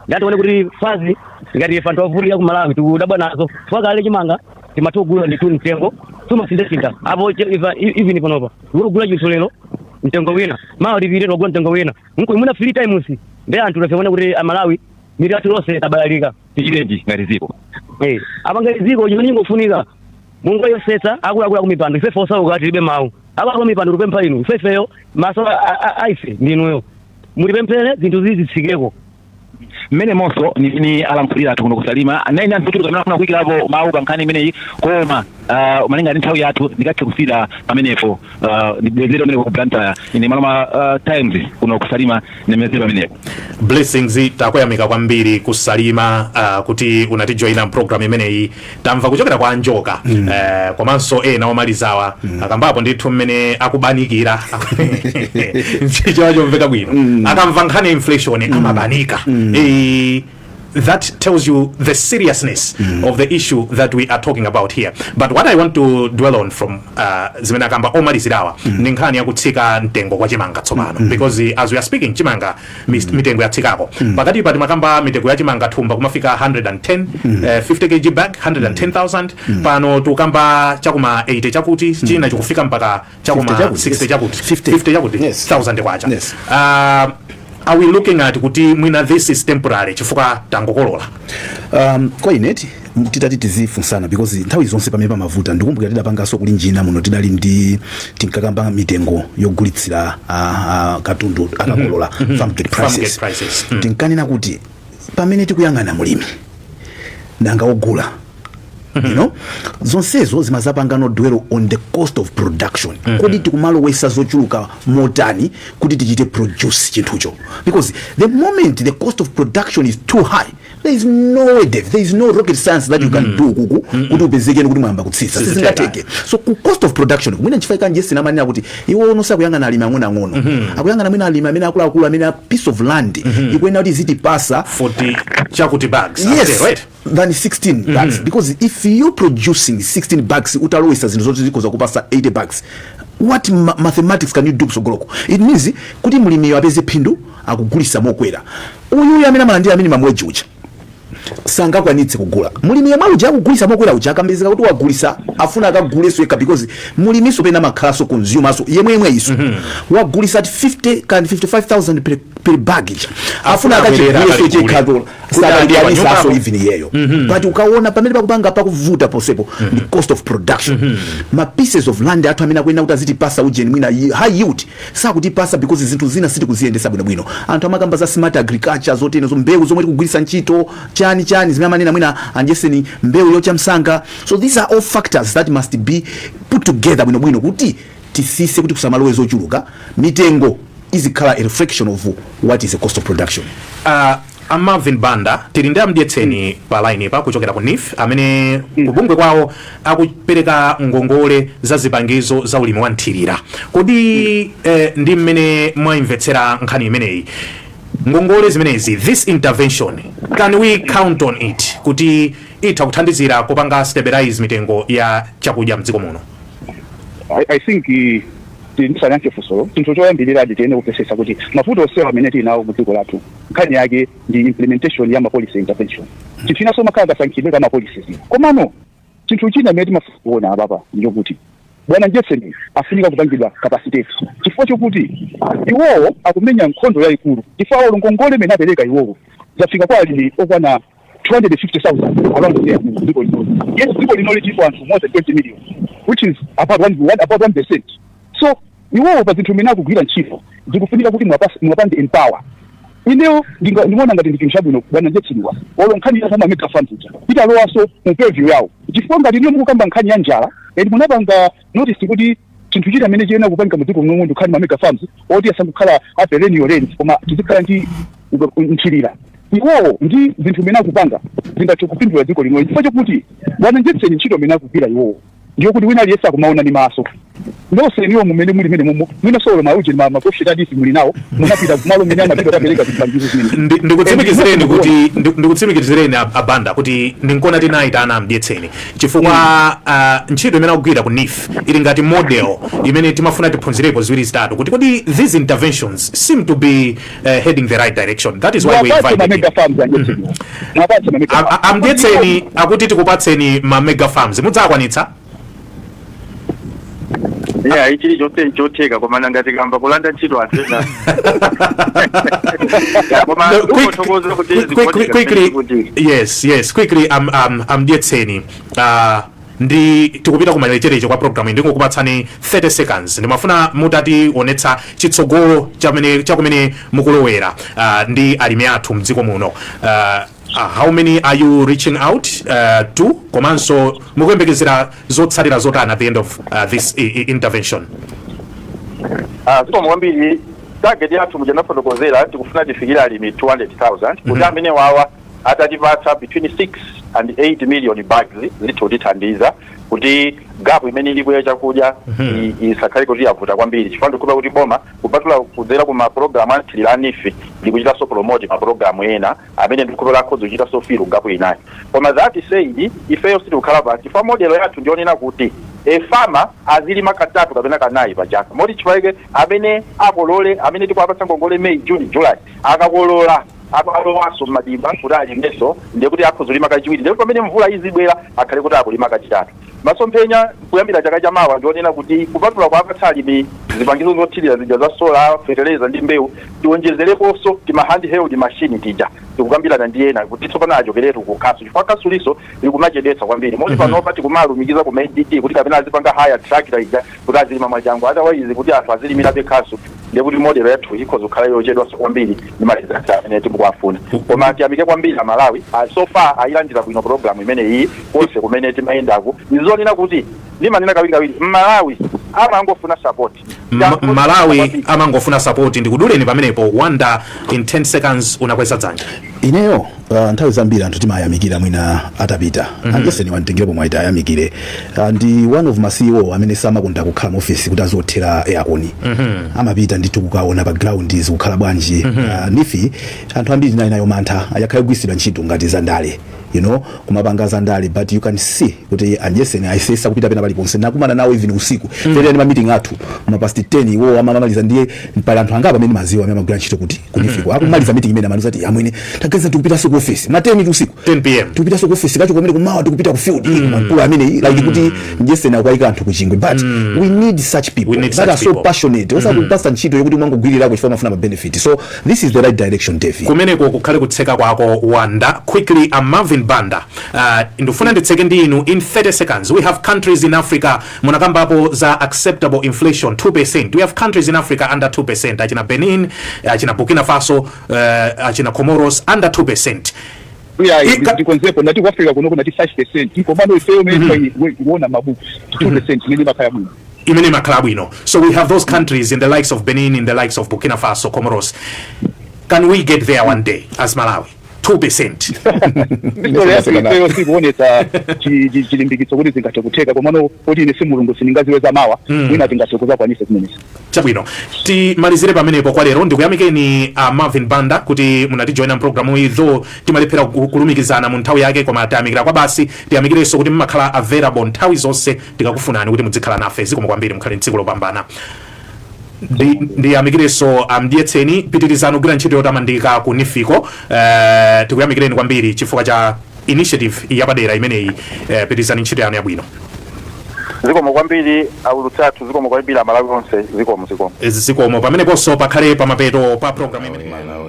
Ndatione kuti fazi ngati ife anthu ovutika ku Malawi tikudabwa nazo, chifukwa kale chimanga timatha kugula ndithu, mtengo sumasintha apo. Even panopa ukugula chinthu lero mtengo wina, mawa lipire wagula mtengo wina, nko imuna three times. Ndi anthu tafiona kuti Amalawi miri athu lonse tabalalika. Tichitenji ngati dziko? Apa ngati dziko chimene chingofunika mungoyesetsa akuluakulu akumipando. Ife osauka tilibe mawu. Akuluakulu mipando, tikupempha inu, ifefeyo maso aife ndinuyo, mulipemphere zinthu zizi zitsikeko. Mmene monso ni alankhulira athu kuno kuSalima anayi anthu ochuluka amene afuna kuyikirapo mawu pa nkhani imeneyi, koma malinga ndi nthawi yathu ndikathe kusiyira pamenepo. Ndibwezere pamenepo ku Blantyre. Ine malo ma Times kuno kuSalima, ndimezere pamenepo. Blessings, takuyamika kwambiri kuSalima kuti unatijoyina program imeneyi. Tamva kuchokera kwa Anjoka komanso ena omalizawa akambapo ndithu mmene akubanikira, nchichewa chomveka bwino, akamva nkhani ya inflation amabanika. That tells you the seriousness of the issue that we are talking about here. But what I want to dwell on from zimene akamba omalizirawa ndi nkhani yakutsika mtengo kwa chimanga tsopano, because as we are speaking, chimanga mitengo yatsikako. Pakati pa timakamba mitengo ya chimanga thumba kumafika 110, 50 kg bag 110,000. Pano tukamba chakuma 80 chakuti, china chikufika mpaka chakuma 50 chakuti, 60 yes. chakuti. 50. 50 chakuti 1000 kwacha. Are we looking at kuti mwina this is temporary chifukwa tangokolola? Kwa ineti titati tizifunsana, because nthawi zonse pamene pamavuta, ndikumbukira tidapanganso kuli njina muno, tidali ndi tinkakamba mitengo yogulitsira katundu akakolola, farm gate Farm prices. Gate prices. Tinkanena kuti pamene tikuyang'ana mulimi nanga ogula, zonsezo zimazapanga no dwell on the cost of production. Kodi tikumalowesa zochuluka motani kuti tichite produce chinthucho? Because the moment the cost of production is too high, there is no way, Dave, there is no rocket science that you can do kuku kuti upezekeni kuti mwayamba kutsitsa. Sizitheka. Sizingatheke. So ku cost of production mwina nchifukwa kanje sinamanena kuti iwo ono sakuyang'ana alimi ang'onoang'ono, akuyang'ana mwina alimi amene akuluakulu, amene a piece of land ikuyenera kuti izitipasa 40 chakuti bags. Yes. Okay, right. Than 16 bags, because if you producing 16 bags, utalowesa zinthu zoti zikhoza kupasa 80 bags, what mathematics can you do kusogoloko? It means kuti mlimiyo apeze phindu akugulisa mokwera. Uyuyu amene amalandira minimum wage uja sangakwanitse kugula. Mulimi yemwe uja akugulisa mokwera uja akambezeka kuti wagulisa, afuna akaguleso yekha, because mulimiso pena amakhalanso consumer yemwe iso wagulisa at 50 kan 55,000 per bag ija, afuna Afuna abwerera akachiguleso akaligule. chekhato. Kuti adye Sakalikwanisaso panyumbapo. even iyeyo. But ukaona pamene pakupanga pakuvuta posepo ndi cost of production. Ma pieces of land athu amene akuyenda kuti azitipasa ujeni mwina high yield sakutipasa because zinthu zina sitikuziyendesa bwinobwino. Anthu amakamba za smart agriculture, zotenezo, mbewu zomwe tikugwiritsa ntchito, chani chani, zimene amanena mwina anjeseni mbewu yocha msanga. So these are all factors that must be put together bwinobwino kuti tisise kuti kusamalowe zochuluka, mitengo izikhala a reflection of what is the cost of production. A Marvin Banda, tili ndi amdyetseni pa line pa kuchokera ku NEEF, amene kubungwe kwawo akupereka ngongole za zipangizo za ulimi wa nthirira. Kodi ndi mmene mwayimvetsera nkhani imeneyi, ngongole zimenezi, this intervention, can we count on it kuti itha kuthandizira kupanga stabilize mitengo ya chakudya mdziko muno? I think ndisanayankhe funsolo, chinthu choyambirira tiyene kupesesa kuti mavuto onsewa amene tili nawo mu dziko lathu, nkhani yake ndi implementation ya ma policy intervention. Chinthu chinanso makhala kasankhidwe ka ma policies. Komano chinthu china amene timafuna kuona apapa ndichokuti bwana Jetseni afunika kupangidwa capacitate, chifukwa chokuti iwowo akumenya nkhondo yayikulu, chifukwa awo ngongole imene apereka iwowo zafika kwa alimi okwana 250,000 around there mu dziko linoli. Yes, dziko linoli tilipo anthu more than 20 million, which is about 1%. So iwowo pa zinthu imene akugwira ntchito zikufunika kuti mwapange empower. Ineyo ndimaona ngati ndi chinthu chabwino bwana Jetseniwa, olo nkhani ya ma mega farms ija italowanso mu purview yawo, chifukwa ngati niyo mukukamba nkhani ya njala and munapanga notice kuti chinthu china amene chiyenera kupanga mu dziko muno ndi nkhani ma mega farms oti asangokhala a perennial rains, koma tizikhala ndi nthirira. Iwowo ndi zinthu imene akupanga zingathe kupindula dziko lino, chifukwa chokuti bwana Jetseni ntchito imene akugwira iwowo ndiyo kuti wina aliyense akumaona ndi maso. Nonse niwo mumene muli mene mumo, mwina solo mauje ma profit adisi muli nawo, munapita kumalo mene amapita kupereka zipangizo zimene Ndikutsimikizireni kuti ndikutsimikizireni abanda kuti ndinkona tinayitana amdyetseni chifukwa ntchito imene akugwira ku NEEF ili ngati model imene timafuna tiphunzirepo ziwiri zitatu, kuti kodi these interventions seem to be heading the right direction. That is why we Mwapatse ma invited mega him. farms andyetseni, mwapatse ma mega farms. Amdyetseni akuti tikupatseni ma mega farms, mudzakwanitsa? Yeah, ichili chonse nchotheka, koma nangati kamba kulanda ntchito anthu ena. Yeah, koma No, kungothokoza kuti quickly, zikuoneka quickly, zimene zikuti. Yes, quickly, amdyetseni. Ndi tikupita kumalechereche kwa program iyi, ndingokupatsani 30 seconds. Ndimafuna mutationetsa chitsogolo chakumene mukulowera ndi alimi athu mdziko muno. How many are you reaching out to, komanso mukuyembekezera zotsatira zotani at the end of this intervention? Zikomo kwambiri. Target yathu, muja nafotokozera, tikufuna tifikire alimi 200,000, kuti amene wawa atatipatsa between 6 and 8 million bags, zitha kutithandiza kuti gap imene ilipo ya chakudya isakhale kuti yavuta kwambiri, chifukwa ndikupa kuti boma, kupatula kudzera ku mapulogalamu a a NEEF, likuchitanso promote mapulogalamu ena amene ndikupa akhoza kuchitanso fill gap inayi. Koma that said, ifeyo sitikukhala pansi, chifukwa model yathu ndionena kuti a farmer azilima katatu kapena kanayi pa chaka, moti chifukwa amene akolole, amene tikuwapatsa ngongole May, June, July, akakolola akalowanso mmadimba kuti alimenso, ndiye kuti akhoza kulima kachiwiri, ndiye kuti pamene mvula izibwera akhale kuti akulima kachitatu. Masomphenya kuyambira chaka chamawa ndionena kuti kupatula kuwapatsa alimi zipangizo zothirira zija za solar, fertilizer ndi mbewu, tiwonjezereponso tima handheld machine tija. Tikukambirana ndi ena kuti tsopano achokeretu ku khasu, chifukwa khasuliso likumachedetsa kwambiri, moti panopa tikumalumikiza ku ADT kuti kapena azipanga hire tractor ija kuti azilima mwachangu. Otherwise, kuti anthu azilimirabe khasu, ndiye kuti model yathu ikhoza kukhala yochedwanso kwambiri ndi ma results amene tikuwafuna. Koma tiyamike kwambiri Amalawi, so far ayilandira bwino program imene iyi konse kumene timayendako. Ndizonena kuti ndimanena kawiri kawiri, Mmalawi amangofuna support. Malawi amangofuna support. Ndikuduleni pamenepo, Wanda, in 10 seconds, unakweza dzanja. Ineyo, nthawi zambiri anthu timayamikira mwina atapita. Anjeseni wantengerepo mwaita ayamikire. Ndi one of ma CEO amene samakonda kukhala mu office kuti azothera aircon. Amapita ndithu kukaona pa ground zikukhala bwanji. NEEF, anthu ambiri tinali nayo mantha, yakhala igwiritsidwa ntchito ngati zandale, kumapanga zandale, but you can see kuti anjeseni ayesesa kupita pena paliponse. Nakumana nawo even usiku mm. Ma meeting athu ma past 10, iwo amamaliza. Ndiye pali anthu angapo amene maziwa amene amagwira ntchito kuti ku NEEF ko, akumaliza meeting imene amanuza kuti, "Amwene, taganiza tikupitanso ku office ma 10 usiku." 10 p.m. Tikupitaso ku office kacho kumene kumawa tikupita ku field. Mkulu amene like kuti njeseni akuyika anthu kuchingwe, but we need such people We need that such are so people. passionate, osakupasa ntchito yokuti mwangogwirirako chifukwa mafuna ma benefit. So this is the right direction, Davy. Kumeneko kukhale kutseka kwako, Wanda. Quickly, I'm Marvin Banda. Ndifuna nditseke ndi inu in 30 seconds. We have countries in Africa, munakambapo za acceptable inflation 2%. We have countries in Africa under 2%, achina Benin, achina Burkina Faso, achina Comoros, under 2%. Yeah, ndikonzepo, ndati ku Africa kuno kunati 5%, komano ifeyo mene kuona mabuku, 2% imene imakhala bwino. Imene imakhala bwino. So we have those countries in the likes of Benin, in the likes of Burkina Faso, Comoros. Can we get there one day as Malawi, 2%? Story yathu ifeyo sikuonetsa chilimbikitso kuti zingathe kutheka, komano kuti ine si Mulungu, sindingaziweza mawa, mwina tingathe kuzakwanisa zimenezi. Chabwino, timalizire pamenepo kwa lero. Ndikuyamikeni Marvin Banda kuti munatijoina mpulogalamu iyi, though timalephera kulumikizana mu nthawi yake, koma tayamikira kwa basi. Tiyamikirenso kuti mmakhala available nthawi zonse tikakufunani kuti muzikhala nafe. Zikomo kwambiri, mukhale tsiku lopambana. Ndiyamikirenso amdyetseni, pitirizani kugwira ntchito yotamandika ku NEEF ko. Tikuyamikireni kwambiri chifukwa cha initiative yapadera imeneyi. Pitirizani ntchito yanu yabwino. Zikomo kwambiri aulutsi athu, zikomo kwambiri Amalawi onse, zikomo, zikomo. Zikomo. Pameneponso pakhale pamapeto pa program imeneyi. Malawi.